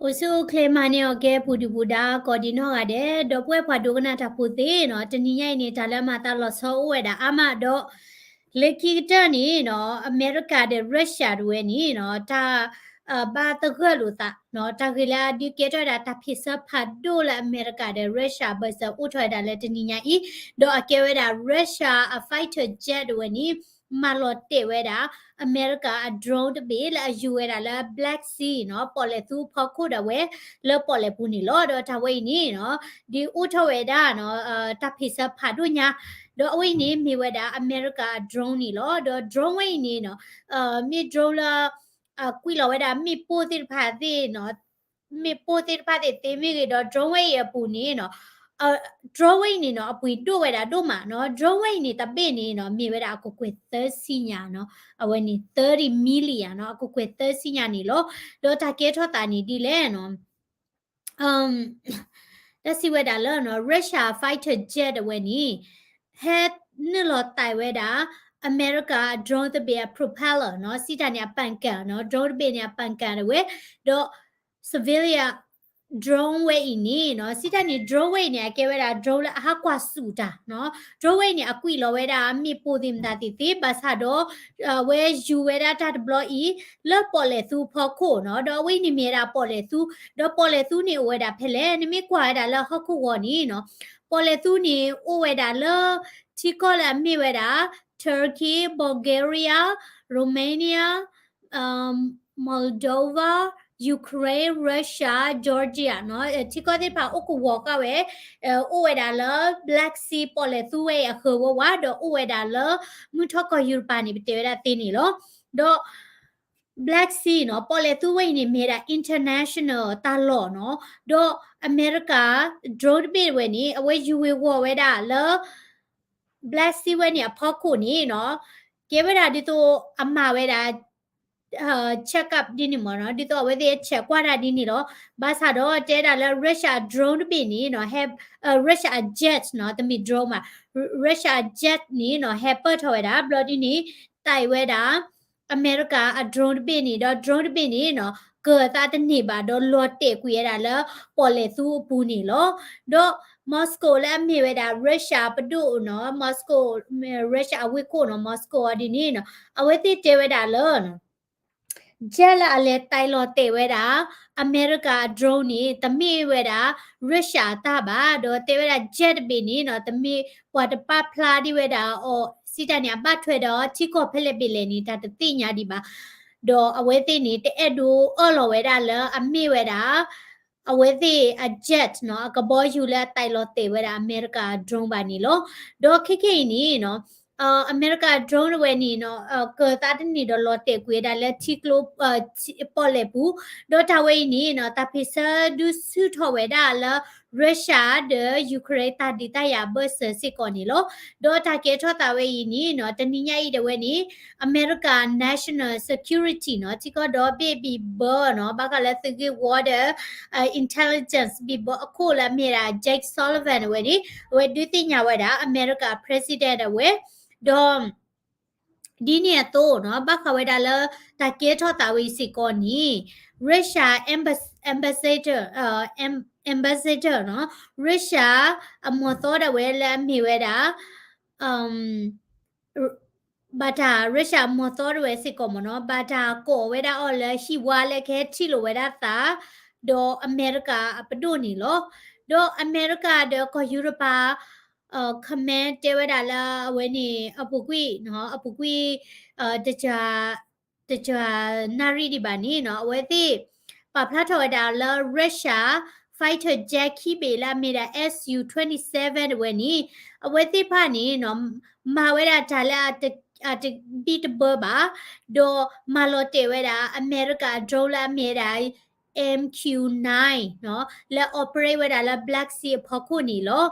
အိၣ်ဆူၣ်အိၣ်ချ့မၤန့ၢ်အီၤကဲ ပူၤဒုၣ်ပူၤဒါ ကိးဒံးနီၢ်ဂၤဒဲး ဒီပုၢ်ဝဲၢ်ပှၤဒိကနၣ်တၢ်ဖိသ့ၣ်နီၤ, တနံၤညါအံၤန့ၣ် တၢ်လၢအမၤသးလီၤဆီအိၣ်ဝဲဒၣ်အါမးဒီး လၢခံကတၢၢ်န့ၣ်နီၤ အမဲရကၤဒီး Russia တဝဲန့ၣ်နီၤ တၢ် ဘၣ်သဂၢၢ်လိာ်သးနီၤ, တၢ်ဂ့ၢ်လၢအဒုးကဲထီၣ်ဝဲဒၣ်တၢ်ဖံးဆၢဖးဒိၣ်လၢအမဲရကၤဒီး Russia ဘၢၣ်စၢၤအိၣ်ထီၣ်ဝဲဒၣ်လၢတနံၤညါအံၤ, ဒီးအကဲဝဲဒၣ် Russia အ fighter jet တဝဲန့ၣ် မၤလီၤတဲာ်ဝဲဒၣ် အမဲရကၤအ drone တဘ့ၣ်လၢအယူၤဝဲဒၣ်လၢ Black Sea နီၤ, ပီၣ်လဲၣ်သူအဖီခိၣ်ဒၣ်ဝဲ လၢပီၣ်လဲၣ်ပူၤန့ၣ်လီၤ. ဒီးတၢ်ဝဲအံၤန့ၣ်နီၤ ဒုးအိၣ်ထီၣ်ဝဲဒၣ်နီၤ တၢ်ဖံးဆၢဖးဒိၣ်ညါ, ဒီးအဝဲအံၤန့ၣ် မ့ၢ်ဝဲဒၣ်အမဲရကၤအ drone န့ၣ်လီၤ. ဒီး drone ဝဲအံၤန့ၣ်နီၤ မ့ၢ် drone လၢ ကွံာ်လီၤဝဲဒၣ်မ့ၣ်ပိၢ်သ့ၣ်တဖၣ်သ့ၣ်နီၤ, မ့ၣ်ပိၢ်သ့ၣ်တဖၣ်သ့ၣ်သ့မ့ၢ်ဂ့ၤဒီး drone ဝဲအံၤအပူၤန့ၣ်နီၤ drone ဝဲအံၤန့ၣ်နီၤ အပှ့ၤဒိၣ်ဝဲဒၣ်ဒိၣ်မးနီၤ, drone ဝဲအံၤန့ၣ် တဘ့ၣ်န့ၣ်နီၤ မ့ၢ်ဝဲဒၣ်အကကွဲၢ်သၢဆံညါနီၤ, အဝဲန့ၣ် thirty million နီၤ, အကကွဲၢ်သၢဆံညါန့ၣ်လီၤ. ဒီးတၢ်ကဲထီၣ်သးန့ၣ်ဒ်လဲၣ်နီၤ တၢ်စံးဝဲဒၣ်လၢနီၤ Russia fighter jet အဝဲန့ၣ် ဟဲနုာ်လီၤတဲာ်ဝဲဒၣ် အမဲရကၤအ drone တဘ့ၣ်အ propeller နီၤ, စံးတၢ်န့ၣ်အပၣ်ကၣ်နီၤ, drone တဘ့ၣ်န့ၣ်အပၣ်ကၣ်တဝဲ, ဒီး civilian drone ဝဲအံၤန့ၣ်နီၤ, စံးတၢ်န့ၣ် drone ဝဲအံၤန့ၣ် အကဲဝဲဒၣ် drone လၢအဟးကွၢ်ဆူၣ်တၢ်နီၤ, drone ဝဲအံၤန့ၣ် အကွံာ်လီၤဝဲဒၣ်မ့ၣ်ပိၢ်သ့ၣ်မတၤသ့ၣ်သ့ၣ် ဘၣ်ဆၣ်ဒီး အဝဲယူၤဝဲဒၣ်တၢ်တဘျီအံၤ လၢပီၣ်လဲၣ်သူအဖီခိၣ်နီၤ, ဒီးအဝဲအံၤန့ၣ်မ့ၢ်ဝဲဒၣ်ပီၣ်လဲၣ်သူ, ဒီးပီၣ်လဲၣ်သူန့ၣ်အိၣ်ဝဲဒၣ်ဖဲလဲၣ်, နမ့ၢ်ကွၢ်ဝဲဒၣ်လၢဟီၣ်ခိၣ်ဂီၤန့ၣ်နီၤ, ပီၣ်လဲၣ်သူန့ၣ်အိၣ်ဝဲဒၣ်လၢ ထံကီၢ်လၢအမ့ၢ်ဝဲဒၣ် Turkey, Bulgaria, Romania, Moldova, Ukraine, Russia, Georgia နီၤ, ထံကီၢ်သ့ၣ်တဖၣ်အိၣ်ကဝီၤဃာ်ဝဲ, အိၣ်ဝဲဒၣ်လၢ Black Sea ပီၣ်လဲၣ်သူဝဲအံၤအဃၢၤဝဲဝါ, ဒီးအိၣ်ဝဲဒၣ်လၢ မုၢ်ထီၣ်ကီၢ်ယူရပၤန့ၣ် ပတဲဝဲဒၣ်သ့န့ၣ်လီၤ. ဒီး Black Sea နီၤ, ပီၣ်လဲၣ်သူဝဲအံၤန့ၣ် မ့ၢ်ဝဲဒၣ် international တၢ်လီၢ်နီၤ, ဒီးအမဲရကၤ drone တဘ့ၣ်ဝဲန့ၣ် အဝဲယူၤဝ့ၤဝီၤဝဲဒၣ်လၢ Black Sea ဝဲန့ၣ်အဖီခိၣ်န့ၣ်နီၤ, ကဲဝဲဒၣ်ဒ်သိးအမၤဝဲဒၣ် check up ဒ်န့ၣ်မ့ၢ်နီၤ, ဒ်သိးအဝဲသ့ၣ်ဆဲးကွၢ်တၢ်ဒ်န့ၣ်လီၤ. ဘၣ်ဆၣ်ဒီးတဲဒၣ်လၢ Russia drone တဘ့ၣ်န့ၣ်နီၤ, ဟဲ Russia jet နီၤ, တမ့ၢ် drone ဘၣ်, Russia jet န့ၣ်နီၤ ဟဲပၢၢ်ထီၣ်ဝဲဒၣ် ဘျီဒ်န့ၣ် တဲဝဲဒၣ် အမဲရကၤအ drone တဘ့ၣ်န့ၣ်ဒီး drone တဘ့ၣ်န့ၣ်နီၤ ကၢၤသးတန့ၢ်ဘၣ် ဒီးလီၤတဲာ်ကွံာ်ဝဲဒၣ်လၢ ပီၣ်လဲၣ်သူအပူၤန့ၣ်လီၤ. ဒီး Moscow လၢအမ့ၢ်ဝဲဒၣ် Russia ပဒိၣ်နီၤ, Moscow, Russia အဝ့ၢ်ခိၣ်နီၤ, Moscow အီၤဒ်န့ၣ်နီၤ, အဝဲသ့ၣ်တဲဝဲဒၣ်လၢ jet လၢအလဲၤတဲလီၤတဲာ်ဝဲဒၣ် အမဲရကၤအ drone န့ၣ် တမ့ၢ်ဝဲဒၣ် Russia အတၢ်ဘၣ်, ဒီးတဲဝဲဒၣ် jet တဘ့ၣ်န့ၣ်နီၤ တမ့ၢ်ပှၤတပာ်ဖျါဒံးဝဲဒၣ်အီၤ, စံးတၢ်န့ၣ် အဘၣ်ထွဲဒီးထံကီၢ်ဖဲလဲၣ်ဘ့ၣ်လဲၣ်န့ၣ် တၢ်တသ့ၣ်ညါဒံးဘၣ်. ဒီးအဝဲသ့ၣ်န့ၣ် တအဲၣ်ဒိးအၢၣ်လီၤဝဲဒၣ်လၢအမ့ၢ်ဝဲဒၣ် အဝဲသ့ၣ်အ jet နီၤ, အကဘီယူၤလၢအတဲလီၤတဲာ်ဝဲဒၣ်အမဲရကၤ drone ဘၣ်န့ၣ်လီၤ. ဒီးခဲခဲအံၤန့ၣ်နီၤ, အမဲရကၤ drone တဝဲန့ၣ်နီၤ, ကၢၤသးတန့ၢ်ဒီးလီၤတဲာ်ကွံာ်ဝဲဒၣ်လၢထံကျိ ပီၣ်လဲၣ်ပူၤ, ဒီးတၢ်ဝဲအံၤန့ၣ်နီၤ, တၢ်ဖံးဆၢဒုးဆူၣ်ထီၣ်ဝဲဒၣ်လၢ Russia ဒီး Ukraine တၢ်ဒုးတၢ်ယၤအဘၢၣ်စၢၤစ့ၢ်ကီးန့ၣ်လီၤ. ဒီးတၢ်ကဲထီၣ်သးဝဲအံၤန့ၣ်နီၤ, တနံၤညါအံၤဒၣ်ဝဲန့ၣ် အမဲရကၤ national security နီၤ, ထံကီၢ်ဒီဘ့ၣ်ဘံၣ်ဘၢနီၤ, ဘၣ်ဃးလၢသုးဂ့ၢ်ဝီဒီး intelligence ဘံၣ်ဘၢအခိၣ်လၢအမ့ၢ်ဒၣ် Jake Sullivan အဝဲန့ၣ် အဝဲဒုးသ့ၣ်ညါဝဲဒၣ် အမဲရကၤ president အဝဲ, ဒီး ဒ်န့ၣ်အသိးနီၤ, ဘၣ်ဃးဝဲဒၣ်လၢ တၢ်ကဲထီၣ်သးဝဲအံၤစ့ၢ်ကီးန့ၣ် Russia ambassador, ambassador နီၤ, Russia အမီၤသီဒၣ်ဝဲလၢအမ့ၢ်ဝဲဒၣ် ဘၣ်တၢ် Russia အမီၤသီဒၣ်ဝဲစ့ၢ်ကီးမ့ၢ်နီၤ, ဘၣ်တၢ်ကိးဝဲဒၣ်အီၤလၢဟံၣ်ဝါလၢကဟဲထံၣ်လိာ်ဝဲဒၣ်သး ဒီးအမဲရကၤအပဒိၣ်န့ၣ်လီၤ. ဒီးအမဲရကၤဒီးကီၢ်ယူရပၤ command တဲဝဲဒၣ်လၢအဝဲန့ၣ် အပူၤကွံာ်နီၤ, အပူၤကွံာ် တစှၤ တစှၤနၣ်ရံၣ်ဒံးဘၣ်န့ၣ်နီၤ, အဝဲသ့ၣ် ပာ်ဖျါထီၣ်ဝဲဒၣ်လၢ Russia fighter jet ခံဘ့ၣ်လၢအမ့ၢ်ဒၣ် Su twenty-seven တဝဲန့ၣ် အဝဲသ့ၣ်တဖၣ်န့ၣ်နီၤ မၤဝဲဒၣ်တၢ်လၢအတဘံၣ်တဘၢဘၣ်, ဒီးမၤလီၤတဲာ်ဝဲဒၣ် အမဲရကၤအ drone လၢအမ့ၢ်ဝဲဒၣ် M Q nine နီၤ, လၢ operate ဝဲဒၣ်လၢ Black Sea အဖီခိၣ်န့ၣ်လီၤ.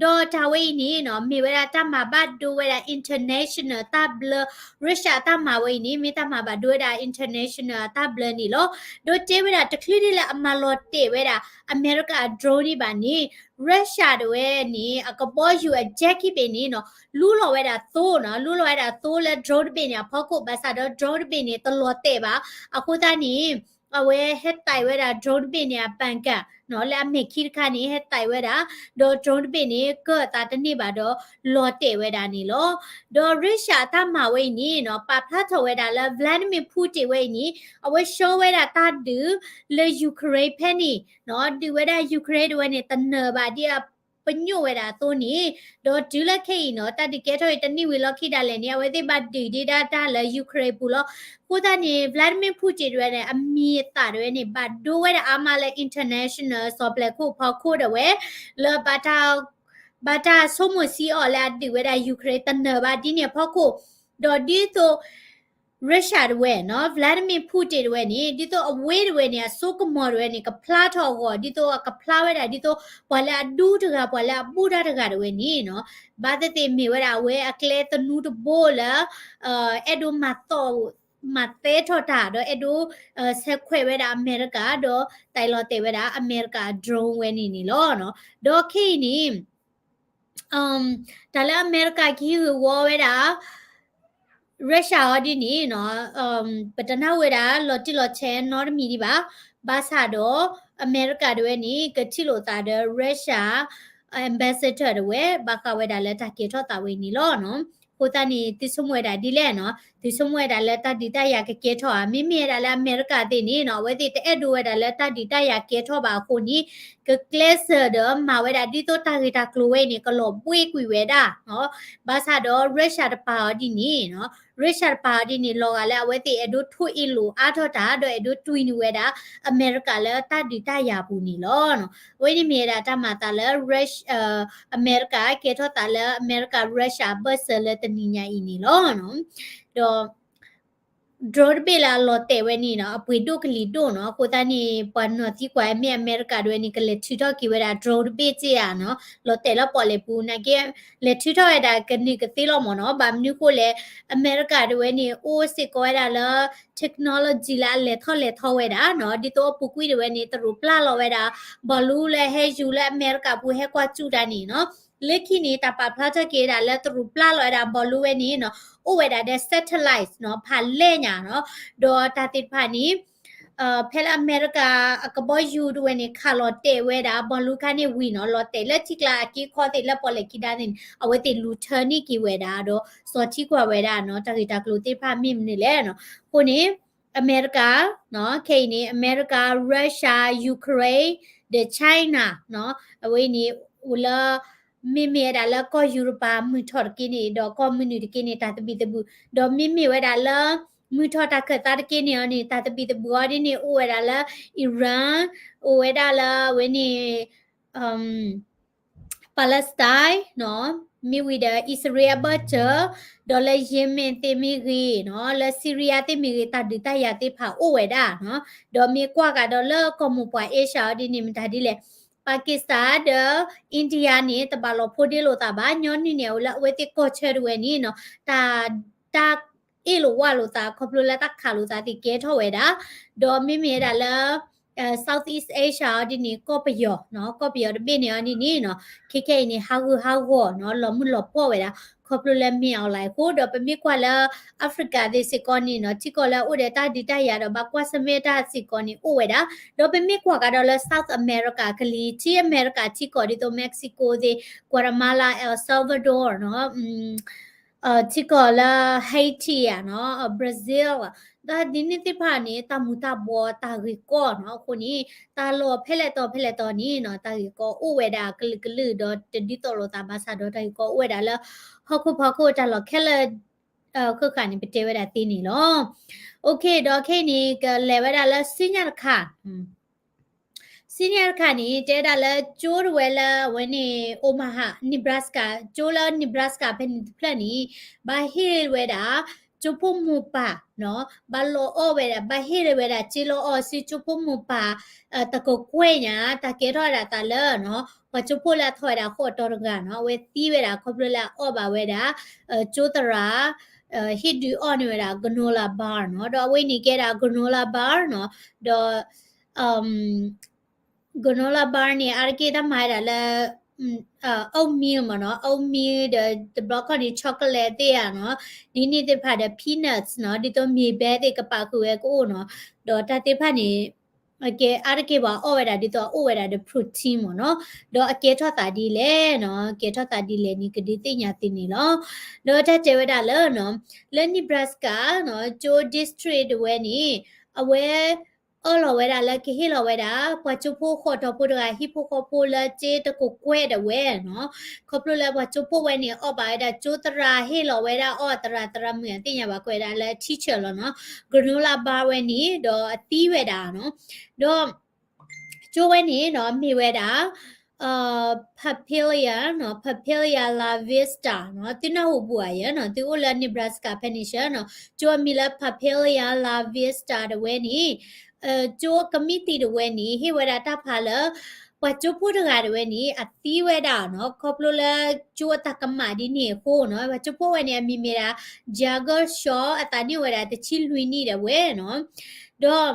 ဒီးတၢ်ဝဲအံၤန့ၣ်နီၤ မ့ၢ်ဝဲဒၣ်တၢ်မၤဘၣ်ဒိဝဲဒၣ် international တၢ်ဘျၢ, Russia အတၢ်မၤဝဲအံၤန့ၣ် မ့ၢ်တၢ်မၤဘၣ်ဒိဝဲဒၣ် international အတၢ်ဘျၢန့ၣ်လီၤ. ဒီးတဲဝဲဒၣ်တချုးဒ်လၢအမၤလီၤတဲာ်ဝဲဒၣ် အမဲရကၤအ drone န့ၣ်ဘၣ်န့ၣ် Russia တဝဲန့ၣ် အကဘီယူၤအ jet ခံဘ့ၣ်န့ၣ်နီၤ လူလီၤဝဲဒၣ်သိနီၤ, လူလီၤဝဲဒၣ်သိလၢ drone တဘ့ၣ်န့ၣ်အဖီခိၣ် ဘၣ်ဆၣ်ဒီး drone တဘ့ၣ်န့ၣ် တလီၤတဲာ်ဘၣ်. အဃိသတးန့ၣ် အဝဲဟဲတဲာ်ဝဲဒၣ် drone တဘ့ၣ်န့ၣ် အပၣ်ကၣ်နီၤ လၢအမဲာ်ခံတခါန့ၣ် ဟဲတဲာ်ဝဲဒၣ် ဒီး drone တဘ့ၣ်န့ၣ် ကၢၢ်အသးတန့ၢ်ဘၣ်ဒီး လီၤတဲာ်ဝဲဒၣ်န့ၣ်လီၤ. ဒီး Russia အတၢ်မၤဝဲအံၤန့ၣ်နီၤ ပာ်ဖျါထီၣ်ဝဲဒၣ်လၢ Vladimir Putin ဝဲအံၤန့ၣ် အဝဲဆှၢဝဲဒၣ်တၢ်ဒုးလၢ Ukraine ဖဲန့ၣ်နီၤ ဒုးဝဲဒၣ် Ukraine တဝဲန့ၣ် တနၢၤဘၣ်ဒ်အ ပညိၣ်ဝဲဒၣ်အသိးန့ၣ်, ဒီးတုၤလၢခဲအံၤနီၤ တၢ်ဒုးကဲထီၣ်အံၤတနံၣ်ဝံၤလီၢ်ခံဒၣ်လဲာ်န့ၣ် အဝဲသ့ၣ်ဘၣ်ဒုးဒ့ဒၣ်တၢ်လၢ Ukraine ပူၤလီၤ. အဃိသတးန့ၣ် Vladimir Putin တဝဲန့ၣ် အမံၤအသၣ်တဝဲန့ၣ် ဘၣ်ဒိဝဲဒၣ်အါမးလၢ international စီၤပျဲခိၣ်ဖီခိၣ်တဝဲ လၢ ဘၣ်တၢ်ဆိကမိၣ်စံးအီၤလၢအဒုးဝဲဒၣ် Ukraine တနၢၤဘၣ်ဒ်န့ၣ်အဖီခိၣ်, ဒီးဒ်သိး Russia တဝဲနီၤ Vladimir Putin တဝဲန့ၣ် ဒ်သိးအဝဲတဝဲန့ၣ် အစိကမီၤတဝဲန့ၣ် ကဖျါထီၣ်အဂီၢ် ဒ်သိးအကဖျါဝဲဒၣ် ဒ်သိးပှၤလၢအဒူတဂၤ ပှၤလၢအဘူၣ်တၢ်တဂၤတဝဲန့ၣ်နီၤ ဘၣ်သ့ၣ်သ့ၣ်မ့ၢ်ဝဲဒၣ်အဝဲအကျဲသနူတဘိလၢ အဲၣ်ဒိးမၤသီၣ် မၤသဲထီၣ်တၢ် ဒီးအဲၣ်ဒိး ဆဲးခွဲးဝဲဒၣ်အမဲရကၤ ဒီးတၢ်လီၤတဲာ်ဝဲဒၣ်အမဲရကၤ drone ဝဲန့ၣ်န့ၣ်လီၤ. ဒီးခဲအံၤန့ၣ် တၢ်လၢအမဲရကၤကဟံးဂ့ၢ်ဝီဝဲဒၣ် Russia အီၤဒ်န့ၣ်နီၤ ပတနၢ်ဟူဝဲဒၣ်လီၤတံၢ်လီၤဆဲးနီတမံၤဒံးဘၣ်. ဘၣ်ဆၣ်ဒီး အမဲရကၤတဝဲန့ၣ် ကထံၣ်လိာ်သးဒီး Russia ambassador တဝဲ ဘၣ်ဃးဝဲဒၣ်လၢတၢ်ကဲထီၣ်သးဝဲန့ၣ်လီၤနီၤ. အဃိသတးန့ၣ် သုဆိကမိၣ်ဝဲဒၣ်ဒ်လဲၣ်နီၤ သုဆိကမိၣ်ဝဲဒၣ်လၢတၢ်ဒုးတၢ်ယၤကကဲထီၣ်ဧါ. မ့မ့ၢ်ဝဲဒၣ်လၢအမဲရကၤသ့ၣ်န့ၣ်နီၤ အဝဲသ့ၣ်တအဲၣ်ဒိးဝဲဒၣ်လၢတၢ်ဒုးတၢ်ယၤကဲထီၣ်ဘၣ်အဃိန့ၣ် ကကျဲးစၢးဒီးမၤဝဲဒၣ်ဒ်သိးတၢ်ဂ့ၢ်တၢ်ကျိၤဝဲအံၤန့ၣ် ကလီၤဘှ့ၣ်ကွံာ်ဝဲဒၣ်နီၤ. ဘၣ်ဆၣ်ဒီး Russia တပၤအီၤဒ်န့ၣ်နီၤ Russia တပၤအီၤဒ်န့ၣ် လီၤဂာ်လၢအဝဲသ့ၣ်အဲၣ်ဒိးထိၣ်အ့ၣ်လိာ်အါထီၣ်တၢ် ဒီးအဲၣ်ဒိးတွံၢ်န့ၢ်ဝဲဒၣ် အမဲရကၤလၢတၢ်ဒုးတၢ်ယၤပူၤန့ၣ်လီၤ. အဝဲန့ၣ်မ့ၢ်ဝဲဒၣ်တၢ်မၤသးလၢ Rus အမဲရကၤ ကဲထီၣ်သးလၢအမဲရကၤ Russia အဘၢၣ်စၢၤလၢတနံၤညါအံၤန့ၣ်လီၤ. ဒီး drone တဘ့ၣ်လၢအလီၤတဲာ်ဝဲန့ၣ်နီၤ အပှ့ၤဒိၣ်ကလံၤဒိၣ်နီၤ. အဃိသတးန့ၣ် ပှၤနီၢ်သံကွၢ်မ့ၢ်အမဲရကၤတဝဲန့ၣ် ကလဲၤထုးထီၣ်က့ၤဝဲဒၣ် drone တဘ့ၣ်စ့ၢ်ဧါနီၤ လီၤတဲာ်လၢပီၣ်လဲၣ်ပူၤ နာ်က့ လဲၤထုးထီၣ်ဝဲဒၣ်ကနုာ်ကသ့လီၤမ့ၢ်နီၤ. ဘၣ်မနုၤဃိလဲၣ် အမဲရကၤတဝဲန့ၣ် အိၣ်စ့ၢ်ကီးဝဲဒၣ်လၢ technology လၢအလဲၤထီၣ်လဲၤထီဝဲဒၣ်နီၤ. ဒ်သိးအပူၤကွံာ်တဝဲန့ၣ် တရူးပျၢ်လီၤဝဲဒၣ် ဘီလူးလၢဟဲယူၤလၢအမဲရကၤပူၤဟဲကွၢ်စူၣ်တၢ်န့ၣ်နီၤ. လၢခံန့ၣ် တၢ်ပာ်ဖျါထီၣ်က့ၤဝဲဒၣ်လၢတရူးပျၢ်လီၤဝဲဒၣ်ဘီလူးဝဲန့ၣ်နီၤ အိၣ်ဝဲဒၣ်ဒီး satellite နီၤ ဖးလဲၢ်ညါနီၤ. ဒီးတၢ်သ့ၣ်တဖၣ်န့ၣ် ဖဲလၢအမဲရကၤအကဘီယူၤတဝဲန့ၣ် ခးလီၤတဲာ်ဝဲဒၣ် ဘီလူးခါန့ၣ်ဝံၤနီၤ လီၤတဲာ်လၢထံကျါအက့အခီသ့ၣ်လၢပီၣ်လဲၣ်ခံဒါသ့ၣ်န့ၣ် အဝဲသ့ၣ်လူၤထၢန့ၢ်က့ၤဝဲဒၣ် ဒီးစီၤထံကွၢ်ဝဲဒၣ်နီၤ တၢ်ဂ့ၢ်တၢ်ကျိၤသ့ၣ်တဖၣ်မ့ၢ်မနုၤလဲၣ်နီၤ. အဃိန့ၣ် အမဲရကၤ ခဲအံၤန့ၣ် အမဲရကၤ Russia Ukraine ဒီး China နီၤ အဝဲန့ၣ် အိၣ်လၢ မ့မ့ၢ်ဝဲဒၣ်လၢကီၢ်ယူရပၤမုၢ်ထီၣ်တက့ၢ်န့ၣ် ဒီးကီၢ်မုၢ်နုာ်တက့ၢ်န့ၣ် တၢ်သဘံၣ်သဘုၣ် ဒီးမ့မ့ၢ်ဝဲဒၣ်လၢ မုၢ်ထီၣ်တၢ်ခၢၣ်သးတက့ၢ်န့ၣ်အီၤန့ၣ် တၢ်သဘံၣ်သဘုၣ်အီၤဒ်န့ၣ် အိၣ်ဝဲဒၣ်လၢ Iran အိၣ်ဝဲဒၣ်လၢအဝဲန့ၣ် Palestine နီၤ မ့ၢ်ဝံၤဒီး အံၣ်စရ့လးအဘၢၣ်စၢၤ ဒီးလၢ Yemen သ့ၣ်မ့ၢ်ဂ့ၤနီၤ လၢ Syria သ့ၣ်မ့ၢ်ဂ့ၤ တၢ်ဒုးတၢ်ယၤသ့ၣ်တဖၣ်အိၣ်ဝဲဒၣ်နီၤ. ဒီးမ့ၢ်ကွၢ်ကဒီးလၢကီၢ်မိၢ်ပှၢ် Asia အီၤဒ်န့ၣ် မတၤဒ်လဲၣ် Pakistan ဒီး India န့ၣ် တဘၣ်လီၤဖိးဒ့လိာ်သးဘၣ် ညီနုၢ်န့ၣ် အဝဲလၢအဝဲသ့ၣ်ကီၢ်ဆၢတဝဲန့ၣ်နီၤ တၢ် တၢ်အ့ၣ်လိာ်ဝးလိာ်သး ခီဖျိလၢတၢ်ခးလိာ်သးသ့ၣ်ကဲထီၣ်ဝဲဒၣ် ဒီးမ့မ့ၢ်ဝဲဒၣ်လၢ Southeast Asia အီၤဒ်န့ၣ် ကီၢ်ပယီၤနီၤ ကီၢ်ပယီၤတဘ့ၣ်န့ၣ်အီၤဒ်န့ၣ်နီၤ ခဲခဲအံၤန့ၣ် ဟးဂူာ်ဟးဂီၤနီၤ လီၤမုၢ်လီၤပှီၢ်ဝဲဒၣ် ခီဖျိလၢ မင်းအောင်လှိုင် အဃိ ဒီးပမ့ၢ်ကွၢ်လၢ Africa သ့ၣ်စ့ၢ်ကီးန့ၣ်နီၤ ထံကီၢ်လၢအအိၣ်ဒီးတၢ်ဒုးတၢ်ယၤဒီးဘၣ်ကွၢ်ဆၢၣ်မဲာ်တၢ်စ့ၢ်ကီးန့ၣ်အိၣ်ဝဲဒၣ် ဒီးပမ့ၢ်ကွၢ်ကဒီးလၢ South America ကလံၤ ထံအမဲရကၤထံကီၢ် ဒ်သိး Mexico သ့ၣ် Guatemala El Salvador နီၤ ထံကီၢ်လၢ Haiti ဧါနီၤ Brazil တၢ်ဒ်န့ၣ်သ့ၣ်တဖၣ်န့ၣ် တၢ်မူၤတၢ်ဘှီးတၢ်ဂ့ၢ်ကီနီၤ အဃိန့ၣ် တၢ်လီၢ်ဖဲလဲၣ်တီၤဖဲလဲၣ်တီၤန့ၣ်နီၤ တၢ်ဂ့ၢ်ကီအိၣ်ဝဲဒၣ်ကလုာ်ကလုာ်ဒီးတဒ်သိးလိာ်သးဘၣ်ဆၣ်ဒီးတၢ်ဂ့ၢ်ကီအိၣ်ဝဲဒၣ်လၢ ဟီၣ်ခိၣ်ဖီခိၣ်တၢ်လီၢ်ခဲလၢာ် ဃၣ်ဃၣ်န့ၣ် ပတဲဝဲဒၣ်သ့န့ၣ်လီၤ. အိၣ်ခ့ ဒီးခဲအံၤန့ၣ် ကလဲၤဝဲဒၣ်လၢစံၣ်ညါတခါ စံၣ်ညါတခါန့ၣ် တဲဒၣ်လၢကၠိတဝဲလၢအဝဲန့ၣ် Omaha Nebraska ကၠိလၢ Nebraska ဖဲန့ၣ်တဖျၢၣ်န့ၣ် ဘၣ်ဟ့ၣ်ဝဲဒၣ် ကၠိဖိမိၢ်ပၢ်နီၤ ဘၣ်လီၤအီၣ်ဝဲဒၣ် ဘၣ်ဟ့ၣ်လီၤဝဲဒၣ် စ့လီၤအီၣ်စုကၠိဖိမိၢ်ပၢ် တကကွဲၢ်ညါ တၢ်ကဲထီၣ်ဝဲဒၣ်သးလၢနီၤ ပှၤကၠိဖိလၢအထီၣ်ဝဲဒၣ်အခိၣ်အတီတဂၤနီၤ အဝဲသံဝဲဒၣ်ခီဖျိလၢအအီၣ်ဘၣ်ဝဲဒၣ် ကၠိသရၣ် ဟ့ၣ်ဒုးအီၣ်န့ၢ်ဝဲဒၣ် granola bar နီၤ ဒီးအဝဲန့ၣ်ကဲဒၣ် granola bar နီၤ ဒီး granola bar န့ၣ် အါတက့ၢ်တၢ်မၤဝဲဒၣ်လၢ oatmeal မ့ၢ်နီၤ, oatmeal ဒီးတဘျီခီန့ၣ် chocolate သ့ၣ်ဧါနီၤ, ဒ်န့ၣ်သ့ၣ်တဖၣ်ဒီး peanuts နီၤ, ဒ်သိးမ့ၤဘဲသ့ၣ်ကပာ်ဃုာ်ဝဲကအိၣ်နီၤ, ဒီးတၢ်သ့ၣ်တဖၣ်န့ၣ် အကဲအါတက့ၢ်ပှၤအီၣ်ဝဲဒၣ်ဒ်သိးအအိၣ်ဝဲဒၣ်ဒီး protein မ့ၢ်နီၤ, ဒီးအကဲထီၣ်သးဒ်လဲၣ်နီၤ, ကဲထီၣ်သးဒ်လဲၣ်န့ၣ် ကဒုးသ့ၣ်ညါသုန့ၣ်လီၤ. ဒီးတၢ်တဲဝဲဒၣ်လၢနီၤ, လၢ Nebraska နီၤ, ကၠိ district တဝဲန့ၣ် အဝဲ အၢၣ်လီၤဝဲဒၣ်လၢကဟ့ၣ်လီၤဝဲဒၣ် ပှၤကၠိဖိဃိးတီၤဖိတဂၤ ဟံၣ်ဖိဃီဖိလၢကၠိတကကွဲၢ်ဒၣ်ဝဲနီၤ, ခီဖျိလၢပှၤကၠိဖိဝဲန့ၣ် အီၣ်ဘၣ်ဝဲဒၣ်ကၠိသရၣ်ဟ့ၣ်လီၤဝဲဒၣ်အီၣ်သရၣ် သရၣ်မုၣ်အသ့ၣ်ညါဘၣ်ကွဲးဒၣ်လၢ teacher လီၤနီၤ, granola bar ဝဲန့ၣ် ဒီးအသံဝဲဒၣ်နီၤ, ဒီး ကၠိဝဲန့ၣ်နီၤ မ့ၢ်ဝဲဒၣ် Papillion နီၤ, Papillion La Vista နီၤ, သုနၢ်ဟူဘူးဧါယဲနီၤ, သုအိၣ်လၢ Nebraska ဖဲန့ၣ်ဆၢနီၤ, ကၠိအမံၤလၢ Papillion La Vista တဝဲန့ၣ် ကၠိကမံးတံာ်တဝဲန့ၣ် ဟ့ၣ်ဝဲဒၣ်တၢ်ဖးလၢ ပှၤကၠိဖိတဂၤတဝဲန့ၣ် အသံဝဲဒၣ်နီၤ, ခီဖျိလၢကၠိအတၢ်ကမၣ်ဒ်န့ၣ်အဃိနီၤ, ပှၤကၠိဖိဝဲန့ၣ် အမံၤမ့ၢ်ဒၣ် Jagger Shaw အသးနံၣ်အိၣ်ဝဲဒၣ်တဆံလွံၢ်နံၣ်ဒၣ်ဝဲနီၤ, ဒီး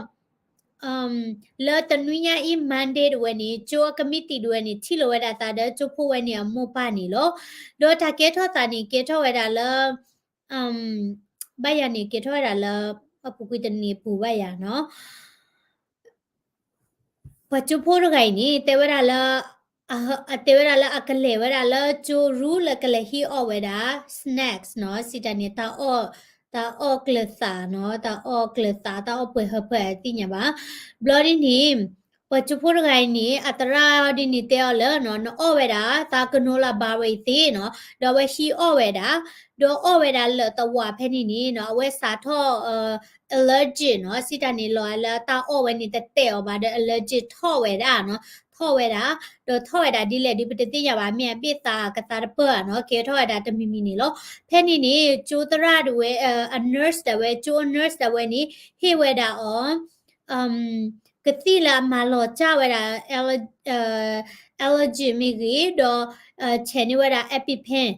လၢတနွံညါအံၤ Monday တဝဲန့ၣ် ကၠိအကမံးတံာ်တဝဲန့ၣ် ထံၣ်လိာ်ဝဲဒၣ်သးဒီးကၠိဖိဝဲန့ၣ်အမိၢ်ပၢ်န့ၣ်လီၤ. ဒီးတၢ်ကဲထီၣ်သးန့ၣ် ကဲထီၣ်ဝဲဒၣ်လၢ ဘၣ်ယၤန့ၣ် ကဲထီၣ်ဝဲဒၣ်လၢ အပူၤကွံာ်တနံၤအပူၤဘၣ်ယၤနီၤ. ပှၤကၠိဖိတဂၤအံၤန့ၣ် တဲဝဲဒၣ်လၢ အတဲဝဲဒၣ်လၢအကလဲၤဝဲဒၣ်လၢကၠိရူလၢကလဲၤဟံးအီၣ်ဝဲဒၣ် snacks နီၤ, စံးတၢ်န့ၣ် တၢ်အီၣ်ကျၢၤသးနီၤ, တၢ်အီၣ်ကျၢၤသး တၢ်အီၣ်ပှဲၤဟၢဖၢအသ့ၣ်ညါဘၣ်. ဘျီဒ်န့ၣ် ပှၤကၠိဖိတဂၤအံၤန့ၣ် အသရၣ်ဒ်န့ၣ်တဲအီၤလၢ နအီၣ်ဝဲဒၣ် တၢ် granola bar ဝဲအံၤသ့နီၤ, ဒီးအဝဲဟံးအီၣ်ဝဲဒၣ်, ဒီးအီၣ်ဝဲဒၣ်လၢာ်သဝးဖဲန့ၣ်န့ၣ်နီၤ, အဝဲစးထီၣ် allergic နီၤ, စံးတၢ်န့ၣ် လီၤလၢတၢ်အီၣ်ဝဲန့ၣ်တတဲာ်အီၤဘၣ်ဒီး allergic ထီၣ်ဝဲဒၣ်နီၤ, ထီၣ်ဝဲဒၣ်, ဒီးထီၣ်ဝဲဒၣ်ဒ်လဲၣ်ဒ်ပတသ့ၣ်ညါဘၣ်, မ့ၢ်အဘ့ၣ်သးကသါတပၢၢ်ဧါနီၤ, ကဲထီၣ်ဝဲဒၣ်တမံၤမံၤန့ၣ်လီၤ. ဖဲန့ၣ်န့ၣ် ကၠိသရၣ်တဝဲ အ nurse ဒၣ်ဝဲ ကၠိအ nurse ဒၣ်ဝဲန့ၣ် ဟ့ၣ်ဝဲဒၣ်အီၤ ကသံၣ်လၢအမၤလီၤစၢ်ဝဲဒၣ် allergy မ့ၢ်ဂ့ၤ, ဒီး ဆဲးန့ၢ်ဝဲဒၣ် EpiPen,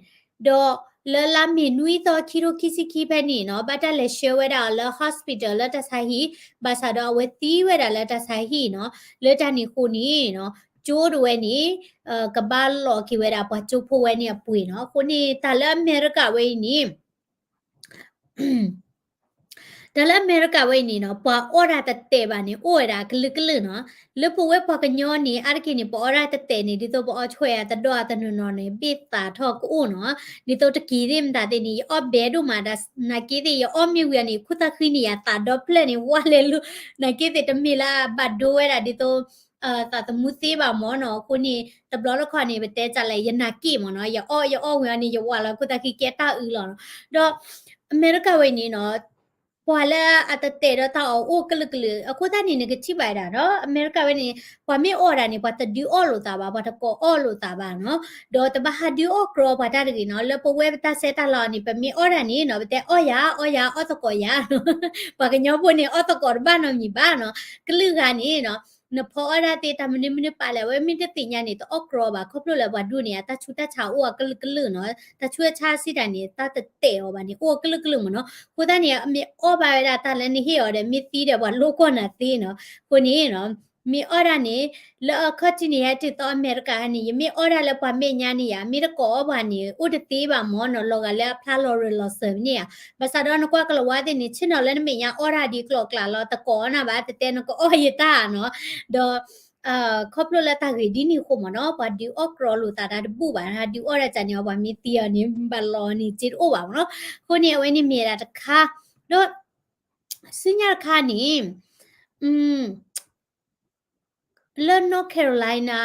ဒီးလၢလါမ့ၤနွံသီခံထိခံဆံခံဖဲန့ၣ်နီၤ, ဘၣ်တၢ်လဲၤဆှၢဝဲဒၣ်အီၤလၢ hospital လၢတၢ်ဆါဟံၣ်, ဘၣ်ဆၣ်ဒီးအဝဲသံဝဲဒၣ်လၢတၢ်ဆါဟံၣ်နီၤ, လၢတၢ်န့ၣ်အဃိန့ၣ်နီၤ, ကၠိတဝဲန့ၣ် ကဘၣ်လီၤက့ၤဝဲဒၣ်ပှၤကၠိဖိဝဲန့ၣ်အပှ့ၤနီၤ. အဃိန့ၣ် တၢ်လၢအမဲရကၤဝဲအံၤန့ၣ် တၢ်လၢအမဲရကၤဝဲအံၤန့ၣ်နီၤ, ပှၤအီၣ်တၢ်တတဲာ်ဘၣ်န့ၣ် အိၣ်ဝဲဒၣ်ကလုာ်ကလုာ်နီၤ. လၢပဝဲပှၤကညီန့ၣ် အါတက့ၢ်န့ၣ် ပအီၣ်တၢ်တတဲာ်န့ၣ် ဒ်သိးပအီဆွဲအတဒီအတနီၤနီၤန့ၣ် ဘ့ၣ်သးထီၣ်ကအိၣ်နီၤ. ဒ်သိးတက့ၤသ့ၣ်မတၤသ့ၣ်န့ၣ် ယအီၣ်ဘဲဒိၣ်မးဒၣ် နာ်က့သ့ၣ် ယအီၣ်မ့ၢ်ဝံၤအီၤန့ၣ် ခိၣ်သၣ်ဃံန့ၣ် ယသးဒီဖျၢၣ်န့ၣ် ဝါလဲၤလိာ်, နာ်က့သ့ၣ်တမ့ၢ်လၢအဘၣ်ဒိဝဲဒၣ်ဒ်သိး သးသမူသ့ဘၣ်မ့ၢ်နီၤ. အဃိန့ၣ် တဘျီတခီန့ၣ် ပတဲတၢ်လဲၣ် ယနာ်က့ၢ်မ့ၢ်နီၤ, ယအီၣ်ယအီၣ်ဝံၤအီၤန့ၣ် ယဝးလီၤခိၣ်သၣ်ဃံကဲတၢ်အုးလီၤနီၤ. ဒီးအမဲရကၤဝဲအံၤန့ၣ်နီၤ, ပှၤလၢအတတဲာ်ဒီးတၢ်အီၣ်အိၣ်ကလုာ်ကလုာ်, အဃိသတးန့ၣ် နကထံၣ်ဘၣ်ဝဲဒၣ်နီၤ, အမဲရကၤဝဲန့ၣ် ပှၤမ့ၢ်အီၣ်ဒၣ်န့ၣ် ပှၤတဒုးအီၣ်လိာ်သးဘၣ်, ပှၤတကိးအီၣ်လိာ်သးဘၣ်နီၤ. ဒီးတဘၣ်ဟးဒုးအီၣ်ကြီပှၤတၢ်တဂ့ၤနီၤ. လၢပဝဲပတၢ်ဆဲးတၢ်လၤအီၤန့ၣ် ပမ့ၢ်အီၣ်ဒၣ်န့ၣ်နီၤ ပတဲအီၣ်ယၤ အီၣ်ယၤ အီၣ်သကိးယၤ. ပှၤကညီဖိန့ၣ် အီၣ်သကိးတဘၣ်နီတမံၤဘၣ်နီၤ. ကလုာ်ဂၤန့ၣ်နီၤ နဖီအီၣ်ဒၣ်သ့တၢ်မနုၤမနုၤပာ်လဲၣ် အဝဲမ့ၢ်တသ့ၣ်ညါန့ၣ် တအီၣ်ကြီဘၣ်, ခီဖျိလၢပှၤဒိၣ်န့ၣ် အတၢ်ဆူးတၢ်ဆါအိၣ်အကလုာ်ကလုာ်နီၤ. တၢ်ဆူးတၢ်ဆါစံးတၢ်န့ၣ် တၢ်တတဲာ်အီၤဘၣ်န့ၣ် အိၣ်အကလုာ်ကလုာ်မ့ၢ်နီၤ. အဃိသတးန့ၣ် မ့ၢ်အီၣ်ဘၣ်ဝဲဒၣ်တၢ်လၢနဟ့ၣ်အီၤဒီး မ့ၢ်သံဒီး ပှၤလိၣ်ကွီၢ်နၤသ့နီၤ. အဃိန့ၣ်နီၤ မ့ၢ်အီၣ်ဒၣ်န့ၣ် လၢအခီၣ်ထံးန့ၣ် ဟဲတုၤသီအမဲရကၤန့ၣ် ယမ့ၢ်အီၣ်ဒၣ်လၢပှၤမဲာ်ညါန့ၣ်ယၤ မ့ၢ်တကိးအီၣ်ပှၤန့ၣ် အိၣ်တသ့ဘၣ်မ့ၢ်နီၤ, လီၤဂာ်လၢအဖျါလီၤရ့ၣ်လီၤစၢၤန့ၣ်ဧါ. ဘၣ်ဆၣ်ဒီးနကွၢ်ကလၤဝါသ့ၣ်န့ၣ် ဆ့ၣ်နီၤလၢနမဲာ်ညါအီၣ်တၢ်ဒ်ကျိၤကျဲလီၤ တကိးအီၣ်နၤဘၣ်, တတဲနကအီၣ်ယတၢ်နီၤ. ဒီး ခီဖျိလၢတၢ်ဂ့ၢ်ဒ်န့ၣ်အဃိမ့ၢ်နီၤ ပှၤဒုးအီၣ်ကြီလိာ်သးတၢ်တဘူၣ်ဘၣ်, ဒုးအီၣ်ဒၣ်ကန့ၣ် ပှၤမ့ၢ်သံအီၤန့ၣ် ဘၣ်လီၤန့ၣ် စ့တအိၣ်ဘၣ်မ့ၢ်နီၤ. အဃိန့ၣ် အဝဲန့ၣ်မ့ၢ်ဝဲဒၣ်တခါ, ဒီး ဆူညါတခါန့ၣ် လၢ North Carolina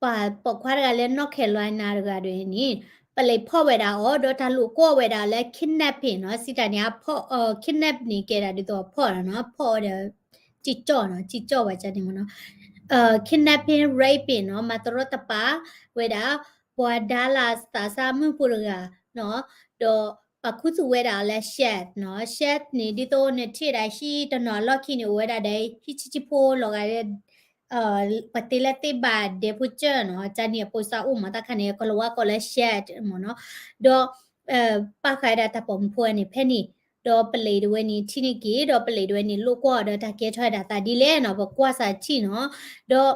ပှၤပိာ်ခွါတဂၤလၢ North Carolina တဂၤဒီးန့ၣ် ပလံးဖီၣ်ဝဲဒၣ်အီၤ ဒီးတၢ်လိာ်ကွီၢ်ဝဲဒၣ်လၢ kidnapping နီၤ, စံးတၢ်န့ၣ် အဖီၣ် kidnap န့ၣ် ကဲဒၣ်ဒ်သိးအဖီၣ်နီၤ, ဖီၣ်အီၤဒီး စံၣ်ကၠီၣ်နီၤ, စံၣ်ကၠီၣ်ဝဲန့ၣ်မ့ၢ်နီၤ, kidnapping raping နီၤ, မၤတရီတပါဝဲဒၣ် ပှၤဒါလၣ်သးစၢ်မုၣ်ဖိတဂၤနီၤ, ဒီးပာ်ခူသူၣ်ဝဲဒၣ်လၢ Shad နီၤ, Shad န့ၣ် ဒ်သိးနထံၣ်ဒၣ်ဟံၣ်တနီၤအလီၢ်ခံန့ၣ် အိၣ်ဝဲဒၣ်ဒီး ဟံၣ်ဆံးဆံးဖိလီၤဂာ် ပှၤတ့လၢသ့ၣ်ဘၣ်ဒဲဖိကၢၢ်နီၤ, ကန့ၣ်အပိစါအိၣ်မး တၢ်ခါန့ၣ် ကလၤဝါကိးလၢ Shad မ့ၢ်နီၤ, ဒီး ပာ်ဃာ်ဝဲဒၣ်တၢ်ပိာ်မုၣ်ဖိန့ၣ်ဖဲန့ၣ်, ဒီးပလံးတဝဲန့ၣ် ထံၣ်န့ၢ်က့ၤ, ဒီးပလံးတဝဲန့ၣ် လိာ်ကွီၢ်အီၤဒီးတၢ်ကဲထီၣ်ဝဲဒၣ်သးဒ်လဲၣ်နီၤ, ပကွၢ်စၢ်ထံၣ်နီၤ, ဒီး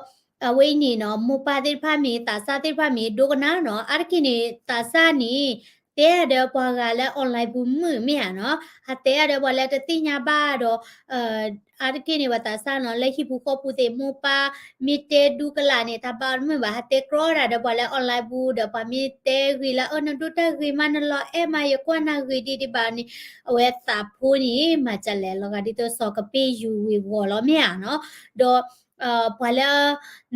အဝဲအံၤန့ၣ်နီၤ မိၢ်ပၢ်သ့ၣ်တဖၣ်မ့ၢ် သးစၢ်သ့ၣ်တဖၣ်မ့ၢ် ဒိကနၣ်နီၤ အါတက့ၢ်န့ၣ် သးစၢ်န့ၣ် တဲဒီးပှၤဂၤလၢ online ပူၤမုာ်မ့ၢ်ဧါနီၤ, ဟးတဲအါဒီးပှၤလၢတသ့ၣ်ညါဘၣ်ဒီး အါတက့ၢ်န့ၣ် ပှၤသးစၢ်နီၤ လၢဟံၣ်ပူၤဃီပူၤသ့ၣ် မိၢ်ပၢ်မ့ၢ်တဲဒူကလာ်န့ၣ် တၢ်ဘၣ်အီၤတမုာ်ဘၣ် ဟးတဲကြီတၢ်ဒီးပှၤလၢ online ပူၤ ဒီးပှၤမ့ၢ်တဲဂ့ၤလၢ အၢ နဒိၣ်တၢ်ဂ့ၤမး နလီၤအဲၣ်မး ယကွၢ်နၤဂ့ၤဒံးဒံးဘၣ်န့ၣ် အဝဲသးဖိန့ၣ် မၤစၢၤလဲၣ် လီၤဂာ်ဒ်သိးစီၤကပ့ၢ်ယူၤဝ့ၤဝီၤလီၤမ့ၢ်ဧါနီၤ, ဒီး ပှၤလၢ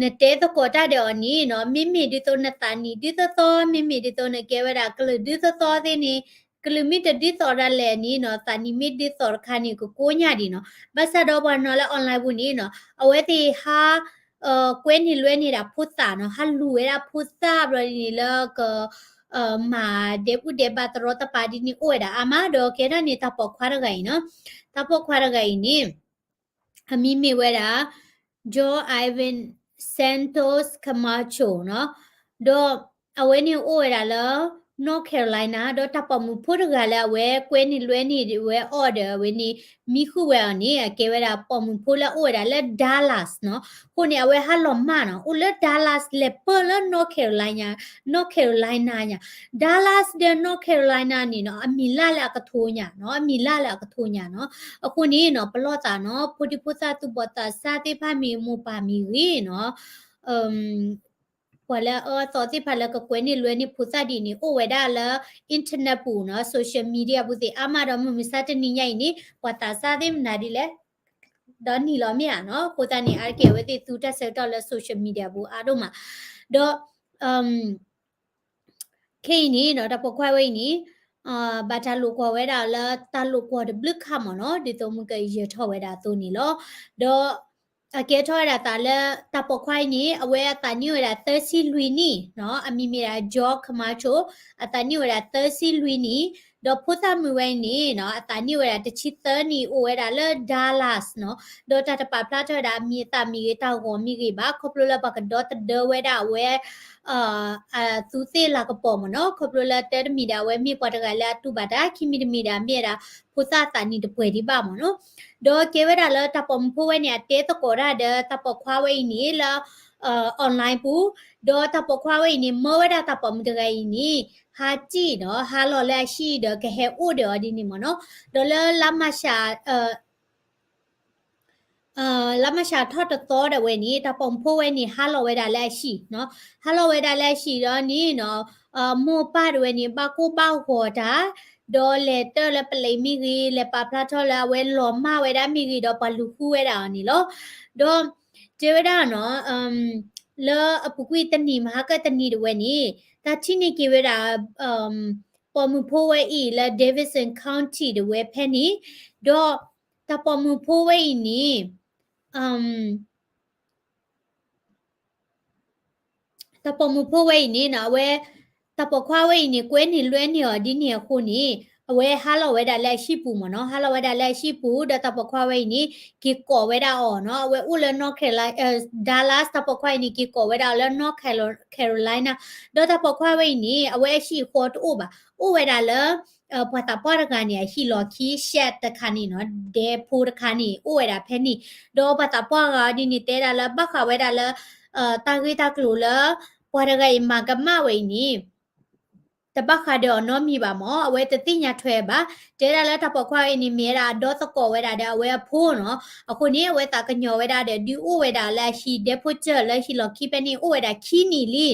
နတဲသကိးတၢ်ဒီးအီၤန့ၣ်နီၤ မ့မ့ၢ်ဒ်သိးနသးနံၣ်ဒ်သိးသိး မ့မ့ၢ်ဒ်သိးနကဲဝဲဒၣ်ကလုာ်ဒ်သိးသိးသ့ၣ်န့ၣ် ကလုာ်မ့ၢ်တဒ်သိးဒၣ်လဲာ်န့ၣ်နီၤ သးနံၣ်မ့ၢ်ဒ်သိးတခါန့ၣ် ကကိညၢ်ဒံးနီၤ, ဘၣ်ဆၣ်ဒီးပှၤနီၤလၢ online ပူၤန့ၣ်နီၤ အဝဲသ့ၣ်ဟး ကွဲန့ၢ်လွဲန့ၢ်ဒၣ်ဖိသၣ်နီၤ ဟးလူၤဝဲဒၣ်ဖိသၣ်ဘျီန့ၣ်လၢက မၤဒဲဘူၣ်ဒဲဘါတရီတပါဒ်န့ၣ်အိၣ်ဝဲဒၣ်အါမး ဒီးကဲထီၣ်န့ၣ် တၢ်ပိာ်ခွါတဂၤအံၤနီၤ, တၢ်ပိာ်ခွါတဂၤအံၤန့ၣ် အမံၤမ့ၢ်ဝဲဒၣ် Joe Ivan Santos Camacho နီၤ, ဒီးအဝဲန့ၣ်အိၣ်ဝဲဒၣ်လၢ North Carolina ဒီးတၢ်ပိာ်မုၣ်ဖိတဂၤလၢအဝဲကွဲန့ၢ်လွဲန့ၢ်ဝဲအီၤဒီးအဝဲန့ၣ် မံဃုာ်ဝဲအီၤန့ၣ် အကဲဝဲဒၣ်ပိာ်မုၣ်ဖိလၢအအိၣ်ဝဲဒၣ်လၢ Dallas နီၤ, အဃိန့ၣ် အဝဲဟးလီၤမၢ်နီၤ အိၣ်လၢ Dallas လဲၤပၢၢ်လၢ North Carolina, North Carolina ညါ Dallas ဒီး North Carolina န့ၣ်နီၤ အမံၤလၢ်လၢအကထိညါနီၤ အမံၤလၢ်လၢအကထိညါနီၤ, အဃိန့ၣ်နီၤ ပလီၢ်သးနီၤ ဖိဒံဖိသၣ်သူၣ်ဘီၣ်သးစၢ်သ့ၣ်တဖၣ်မ့ၢ်ဂ့ၤ မိၢ်ပၢ်မ့ၢ်ဂ့ၤနီၤ ပှၤလၢအအၢအသီသ့ၣ်တဖၣ်လၢကကွဲန့ၢ်လွဲန့ၢ်ဖိသၣ်ဒ်န့ၣ် အိၣ်ဝဲဒၣ်လၢ internet ပူၤနီၤ social media ပူၤသ့ၣ်အါမးဒီး မုၢ်မဆါတနံၤညါအံၤန့ၣ် ပှၤသးစၢ်သ့ၣ်မနုၤဒ်လဲၣ် ဒီးနံၤလီၤမ့ၢ်ဧါနီၤ, အဃိသတးန့ၣ် အါတက့ၢ်အဝဲသ့ၣ်သူတၢ်ဆၢကတီၢ်လၢ social media ပူၤအါဒိၣ်မး, ဒီး ခဲအံၤန့ၣ်နီၤ တၢ်ပိာ်ခွါဝဲအံၤန့ၣ် ဘၣ်တၢ်လိာ်ကွီၢ်ဝဲဒၣ်လၢတၢ်လိာ်ကွီၢ်တဘျုးခါမ့ၢ်နီၤ ဒ်သိးမုၢ်ကယၢၤထီၣ်ဝဲဒၣ်အသိးန့ၣ်လီၤ. ဒီး အကဲထီၣ်ဝဲဒၣ်သးလၢ တၢ်ပိာ်ခွါအံၤန့ၣ် အဝဲအသးနံၣ်အိၣ်ဝဲဒၣ်သၢဆံလွံၢ်နံၣ်နီၤ အမံၤမ့ၢ်ဒၣ် Joe Camacho အသးနံၣ်အိၣ်ဝဲဒၣ်သၢဆံလွံၢ်နံၣ်, ဒီးဖိသၣ်မုၣ်ဝဲအံၤန့ၣ်နီၤ အသးနံၣ်အိၣ်ဝဲဒၣ်တဆံသၢနံၣ်အိၣ်ဝဲဒၣ်လၢ Dallas နီၤ, ဒီးတၢ်တပာ်ဖျါထီၣ်ဝဲဒၣ်အမံၤအသၣ်မ့ၢ်ဂ့ၤ တၢ်ဂီၤမ့ၢ်ဂ့ၤဘၣ် ခီဖျိလၢပှၤကဒီသဒၢဝဲဒၣ်အဝဲ အသူးသ့ၣ်လၤကပီၤမ့ၢ်နီၤ ခီဖျိလၢတၢတမံၤဒီး အဝဲမ့ၢ်ပှၤတဂၤလၢအတူၢ်ဘၣ်တၢ် ခံမံၤတမံၤဒီး မ့ၢ်ဝဲဒၣ် ဖိသၣ်သးနံၣ်တပှဲၤဒံးဘၣ်မ့ၢ်နီၤ. ဒီးကဲဝဲဒၣ်လၢတၢ်ပိာ်မုၣ်ဖိဝဲန့ၣ် အတဲသကိးတၢ်ဒီးတၢ်ပိာ်ခွါဝဲအံၤန့ၣ်လၢ online ပူၤ, ဒီးတၢ်ပိာ်ခွါဝဲအံၤန့ၣ် မၢဝဲဒၣ်တၢ်ပိာ်မုၣ်တဂၤအံၤန့ၣ် ဟးစံၣ်ဒီး ဟးလီၤလၢအဟံၣ်ဒီးကဟဲအိၣ်ဒီးအီၤဒ်န့ၣ်မ့ၢ်နီၤ. ဒီးလၢလါမၢ်ၡး လါမၢ်ၡးထီၣ်တသီဒီးဝဲန့ၣ် တၢ်ပိာ်မုၣ်ဖိဝဲန့ၣ် ဟးလီၤဝဲဒၣ်လၢအဟံၣ်နီၤ, ဟးလီၤဝဲဒၣ်လၢအဟံၣ်ဒီးန့ၣ်နီၤ, မိၢ်ပၢ်တဝဲန့ၣ် ဘၣ်ကိၢ်ဘၣ်ဂီၤတၢ်, ဒီးလဲၤတၢၢ်လၢပလံးမ့ၢ်ဂ့ၤ, လဲၤပာ်ဖျါထီၣ်လၢအဝဲလီၤမၢ်ဝဲဒၣ်မ့ၢ်ဂ့ၤ, ဒီးပှၤလူၤဃုဝဲဒၣ်အီၤန့ၣ်လီၤ. ဒီးတဲဝဲဒၣ်နီၤ, လၢအပူၤကွံာ်တနံၤ မဟါကတနံၤတဝဲန့ၣ် တၢ်ထံၣ်န့ၢ်က့ၤဝဲဒၣ် ပိာ်မုၣ်ဖိဝဲအံၤလၢ Davidson County တဝဲဖဲန့ၣ်, ဒီးတၢ်ပိာ်မုၣ်ဖိဝဲအံၤန့ၣ် တၢ်ပိာ်မုၣ်ဖိဝဲအံၤန့ၣ်နီၤ, အဝဲ တၢ်ပိာ်ခွါဝဲအံၤန့ၣ် ကွဲန့ၢ်လွဲန့ၢ်အီၤဒ်န့ၣ်အဃိန့ၣ်, အဝဲဟးလီၤဝဲဒၣ်လၢအဟံၣ်ပူၤမ့ၢ်နီၤ, ဟးလီၤဝဲဒၣ်လၢအဟံၣ်ပူၤ ဒီးတၢ်ပိာ်ခွါဝဲအံၤန့ၣ် က့ၤကိးဝဲဒၣ်အီၤနီၤ, အဝဲအိၣ်လၢ North Carolina, Dallas, တၢ်ပိာ်ခွါအံၤန့ၣ် က့ၤကိးဝဲဒၣ်အီၤလၢ North Carolina, ဒီးတၢ်ပိာ်ခွါဝဲအံၤန့ၣ် အဝဲအဟံၣ်အဃီတအိၣ်ဘၣ်, အိၣ်ဝဲဒၣ်လၢ ပှၤသးပှၢ်တဂၤန့ၣ် အဟံၣ်လီၢ်ခံ shed တခါန့ၣ်နီၤ, ဒဲဖိတခါန့ၣ် အိၣ်ဝဲဒၣ်ဖဲန့ၣ်, ဒီးပှၤသးပှၢ်ဂၤဒ်န့ၣ် တဲဒၣ်လၢဘၣ်ဃးဝဲဒၣ်လၢ တၢ်ဂ့ၢ်တၢ်ကျိၤလၢ ပှၤတဂၤအံၤမၤကမၣ်ဝဲအံၤန့ၣ် တဘၣ်ဃးဒီးအီၤနီတမံၤဘၣ်မ့ၢ်, အဝဲတသ့ၣ်ညါထွဲဘၣ်, တဲဒၣ်လၢတၢ်ပိာ်ခွါအံၤန့ၣ် မ့ၢ်ဝဲဒၣ်အဒီသကိးဝဲဒၣ်ဒီးအဝဲအဖိနီၤ, အဃိန့ၣ် အဝဲသးကညီၤဝဲဒၣ်ဒီး ဒုးအိၣ်ဝဲဒၣ်လၢအဟံၣ်ဒဲဖိစၢၢ်လၢဟံၣ်လီၢ်ခံဖဲန့ၣ် အိၣ်ဝဲဒၣ်ခံနံၣ်လံနီၤ,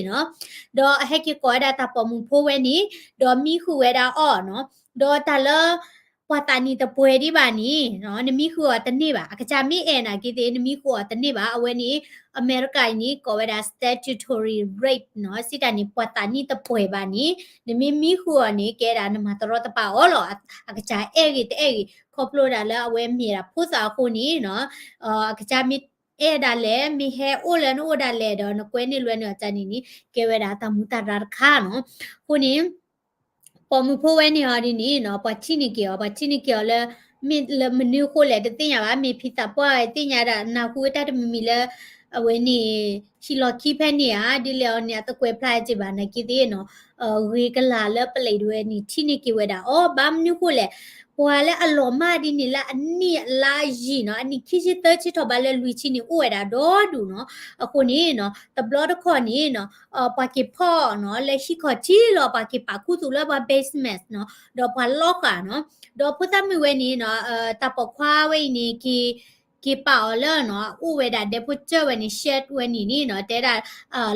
ဒီးအဟဲက့ၤကိးဝဲဒၣ်တၢ်ပိာ်မုၣ်ဖိဝဲန့ၣ်, ဒီးမံဃုာ်ဝဲဒၣ်အီၤနီၤ, ဒီးတၢ်လၢ ပှၤသးနံၣ်တပှဲၤဒံးဘၣ်န့ၣ် နမံဃုာ်အီၤတန့ၢ်ဘၣ်, အကစၢ်မ့ၢ်အဲၣ်နာ်က့သ့ၣ် နမံဃုာ်အီၤတန့ၢ်ဘၣ်, အဝဲန့ၣ် အမဲရကၤအံၤန့ၣ် ကိးဝဲဒၣ် statutory rape နီၤ, စံးတၢ်န့ၣ် ပှၤသးနံၣ်တပှဲၤဘၣ်န့ၣ် နမ့ၢ်မံဃုာ်အီၤန့ၣ် ကဲဒၣ်နမၤတရီတပါအီၤလီၤ, အကစၢ်အဲၣ်ဂ့ၤတအဲၣ်ဂ့ၤ ခီဖျိဒၣ်လၢအဝဲမ့ၢ်ဒၣ်ဖိသၣ်အဃိန့ၣ်နီၤ, အကစၢ်မ့ၢ်အဲၣ်ဒၣ်လဲာ် မ့ၢ်ဟဲအိၣ်လၢနအိၣ်ဒၣ်လဲာ်ဒီး နကွဲန့ၢ်လွဲန့ၢ်အီၤန့ၣ်န့ၣ် ကဲဝဲဒၣ်တၢ်မူတၢ်ရၢတခါနီၤ, အဃိန့ၣ် ပိာ်မုၣ်ဖိဝဲန့ၣ်အီၤဒ်န့ၣ်နီၤ, ပှၤထံၣ်န့ၢ်က့ၤအီၤ, ပှၤထံၣ်န့ၢ်က့ၤအီၤလၢ မ့ၢ်လၢမနုၤအဃိလဲၣ် တသ့ၣ်ညါဘၣ်, မ့ၢ်ဖံသးပှၢ်သ့ၣ်ညါဒၣ် နၢ်ဟူဝဲတၢ်တမံၤမံၤလၢ အဝဲန့ၣ် ဟံၣ်လီၢ်ခံဖဲန့ၣ်ဧါ, ဒ်လဲၣ်အီၤန့ၣ် အတကွဲးဖျါက့ၤဘၣ်နာ်က့သ့ၣ်နီၤ, ဂ့ၤကလာ်လၢပလံးတဝဲန့ၣ် ထံၣ်န့ၢ်က့ၤဝဲဒၣ်အီၤ, ဘၣ်မနုၤအဃိလဲၣ်, ပှၤလၢအလီၤမၢ်ဒ်န့ၣ်လၢအနံၣ်အလါအယံာ်နီၤ, အနံၣ်ခံဆံသၢဆံထီၣ်ဘးလၢလွံၢ်ဆံန့ၣ် အိၣ်ဝဲဒၣ်ဒီဒူၣ်နီၤ. အဃိန့ၣ်နီၤ တဘျီတခီၣ်န့ၣ်နီၤ ပှၤက့ၤဖီၣ်နီၤ လၢဟံၣ်ခီၣ်ထံးလီၤ, ပှၤက့ၤပာ်ခူသူၣ်လၢပှၤ basement နီၤ, ဒီးပှၤလီဃာ်နီၤ. ဒီးဖိသၣ်မုၣ်ဝဲန့ၣ်နီၤ တၢ်ပိာ်ခွါဝဲအံၤန့ၣ် က့ၤ က့ၤပာ်အီၤလၢနီၤ အိၣ်ဝဲဒၣ်ဒဲဖိစၢၢ်ဝဲန့ၣ် shed ဝဲန့ၣ်န့ၣ်နီၤ တဲဒၣ်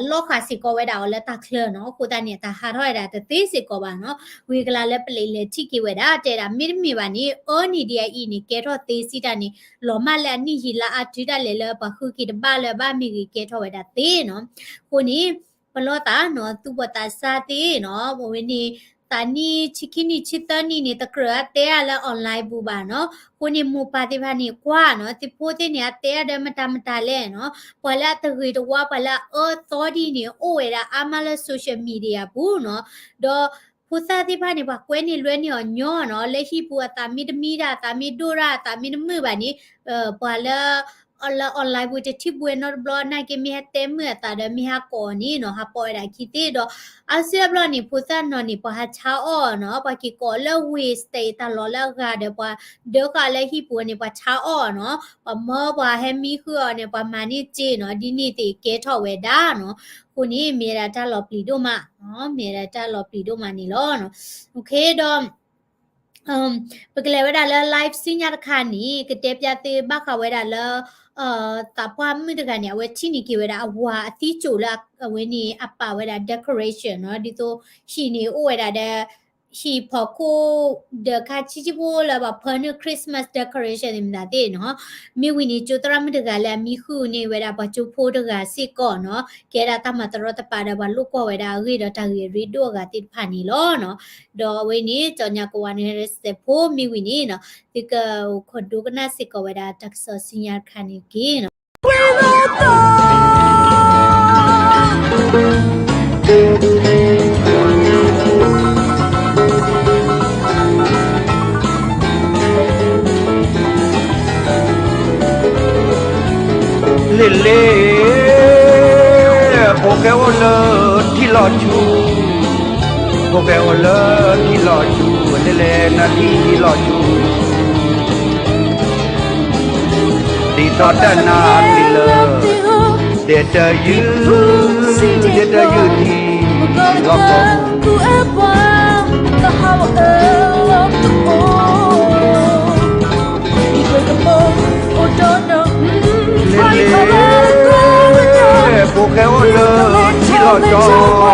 လီဃာ်စ့ၢ်ကီးဝဲဒၣ်အီၤလၢတၢ်ချၢနီၤ. အဃိသတးန့ၣ် အတၢ်ဟးထီၣ်ဝဲဒၣ်တသ့စ့ၢ်ကီးဘၣ်နီၤ. ဂ့ၢ်ကလၤလၢပလံးလဲၤထံၣ်က့ၤဝဲဒၣ် တဲဒၣ် မ့တမ့ၢ်ဘၣ်န့ၣ် အၢန့ၣ်ဒံးအအံၤန့ၣ် ကဲထီၣ်သ့စံးတၢ်န့ၣ် လီၤမၢ်လၢအနံၣ်ယံာ်လါအါတုၤဒၣ်လဲာ်လၢပှၤဃုက့ၤတဘၣ်လၢၤဘၣ်မ့ၢ်ဂ့ၤ ကဲထီၣ်ဝဲဒၣ်သ့နီၤ. အဃိန့ၣ် ပလီၢ်သးနီၤ သူၣ်ဘီၣ်သးစၢ်သ့ၣ်နီၤ အဝဲန့ၣ် သးနံၣ်ဆံခံနံၣ်ဆံသၢနံၣ်န့ၣ် တကြၢးအတဲအါလၢ online ပူၤဘၣ်နီၤ. အဃိန့ၣ် မိၢ်ပၢ်သ့ၣ်တဖၣ်န့ၣ် ကွၢ်နီၤ သုဖိသ့ၣ်န့ၣ် အတဲအါဒီးမတၤမတၤလဲၣ်နီၤ. ပှၤလၢအတဂ့ၤတဝါ ပှၤလၢအအၢသီဒ်န့ၣ် အိၣ်ဝဲဒၣ်အါမးလၢ social media ပူၤနီၤ. ဒီးဖိသၣ်သ့ၣ်တဖၣ်န့ၣ် ပှၤကွဲန့ၢ်လွဲန့ၢ်အီၤညီနီၤ လၢဟံၣ်ပူၤအသးမ့ၢ်တမံဒၣ် အသးမ့ၢ်ဒိၣ်ဒၣ် အသးမ့ၢ်တမုာ်ဘၣ်န့ၣ် ပှၤလၢ လၢ online ပူၤတထံၣ်ဘှဲနီတဘျီ နာ်က့မ့ၢ်ဟဲတဲမုာ်အသးဒီး မ့ၢ်ဟးကိးအီၤန့ၣ်နီၤ ဟးပိာ်ဝဲဒၣ်ခံသ့ဒီး အါစုအါဘျီန့ၣ် ဖိသၣ်နီၤန့ၣ် ပှၤဟးဆါအီၣ်နီၤ ပှၤက့ၤကိးလၢ waste တၢ်အံၤတၢ်လီၤလၢအဂၤဒီး ပှၤဒၢဃာ်လၢဟံၣ်ပူၤန့ၣ် ပှၤဆါအီၣ်နီၤ ပှၤမၢပှၤဟဲမံဃုာ်အီၤန့ၣ် ပှၤမၤန့ၢ်စ့နီၤ ဒ်န့ၣ်သ့ၣ်ကဲထီၣ်ဝဲဒၣ်နီၤ. အဃိန့ၣ် မ့ၢ်ဝဲဒၣ်တၢ်လီၤပျံၤဒိၣ်မး မ့ၢ်ဝဲဒၣ်တၢ်လီၤပျံၤဒိၣ်မးန့ၣ်လီၤ. ဒီး ပကလဲၤဝဲဒၣ်လၢ live စံညါတခါန့ၣ် ကတဲပျးသုဘၣ်ဃးဝဲဒၣ်လၢ သးပှၢ်မုၣ်တဂၤန့ၣ် အဝဲထံၣ်န့ၢ်က့ၤဝဲဒၣ်အဝၤအသံစိးလၢအဝဲန့ၣ် အပာ်ဝဲဒၣ် decoration နီၤ ဒ်သိးဟံၣ်န့ၣ်အိၣ်ဝဲဒၣ်ဒီး ဟံၣ်ဖီခိၣ် ဒီးခါဆံးဆံးဖိလၢပှၤဖၢနုာ် Christmas decoration န့ၣ်မတၤသ့ၣ်နီၤ. မ့ၢ်ဝံၤန့ၣ် ကၠိသရၣ်မုၣ်တဂၤလၢအမံဃုာ်န့ၢ်ဝဲဒၣ်ပှၤကၠိဖိတဂၤစ့ၢ်ကီးနီၤ ကဲဒၣ်တၢ်မၤတရီတပါဒီးပှၤလိၣ်ကီၢ်ဝဲဒၣ်အဂ့ၢ်ဒီးတၢ်ဂ့ၢ်အရ့ဒိၣ်အဂၤသ့ၣ်တဖၣ်န့ၣ်လီၤနီၤ. ဒီးအဝဲန့ၣ် ကၠီညါကဝၤနုၤဟဲစဲးဖိ မ့ၢ်ဝံၤန့ၣ်နီၤ သုကအိၣ်ခိးဒိကနၣ်စ့ၢ်ကီးဝဲဒၣ်တၢ်ကစီၣ်စံညါတခါန့ၣ်တက့ၢ်နီၤ. လ့ၣ်လ့ၣ် ဖိၣ်ဃဲအိၣ်လၢထံလီၤဆူ, ဖိၣ်ဃဲအိၣ်လၢထံလီၤဆူ, လ့ၣ်လ့ၣ်နၤထံလီၤဆူ, ဒ်သိးတနၤအမံၤလၢ ဒဲးတယုၢ်, ဒဲးတယုၢ်ထံလီၤကီၢ်ပူၤ, လ့ၣ်လ့ၣ် ဖိၣ်ဃဲအိၣ်လၢထံလီၤကီၢ်